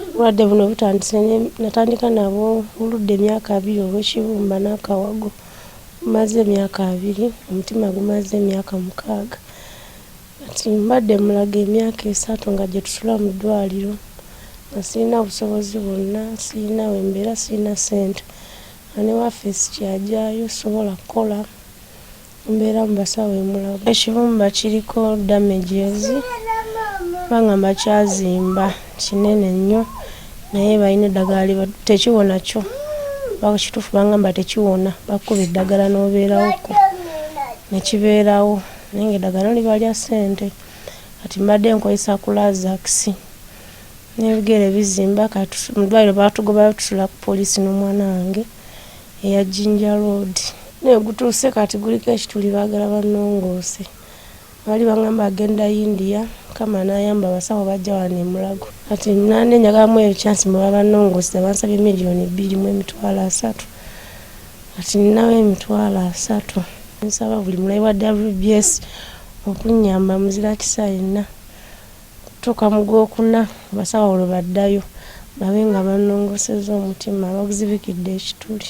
Obulwadde buno butandise natandika nabwo buludde emyaka 20 obw'ekibumba n'akawago. Bumaze emyaka 20, omutima gumaze emyaka 6. Kati mbadde Mulago emyaka 3 nga gye tusula mu ddwaliro nga sirina busobozi bwonna, sirina we mbeera, sirina ssente nga ne waffe sikyagyayo, sisobola kukola. Mbeera mu basawo e Mulago. Ekibumba kiriko damages, bangamba kyazimba kinene nnyo naye balina eddagala tekiwona kyo. Kituufu bangamba tekiwona, bakukuba eddagala n'obeerawoko ne kibeerawo naye ng'eddagala liba lya ssente. Kati mbadde nkozesa Clozax n'ebigere bizimba kati mu ddwaliro baatugobayo tusula ku poliisi n'omwana wange eya Jinja Road. Naye gutuuse kati guliko ekituli baagala bannongoose. Baali bangamba agenda India, Mukama n'ayamba abasawo bajja wano e Mulago. Kati nande njagalamu eyo chance mwe babannongooseza bansabye 2,300,000. Kati nninawo 30,000. Nsaba buli mulabi wa WBS okunnyamba muzira kisa yenna okutuuka mu Gwokuna abasawo lwe baddayo babe nga bannongoosezza omutima baguzibikidde ekituli.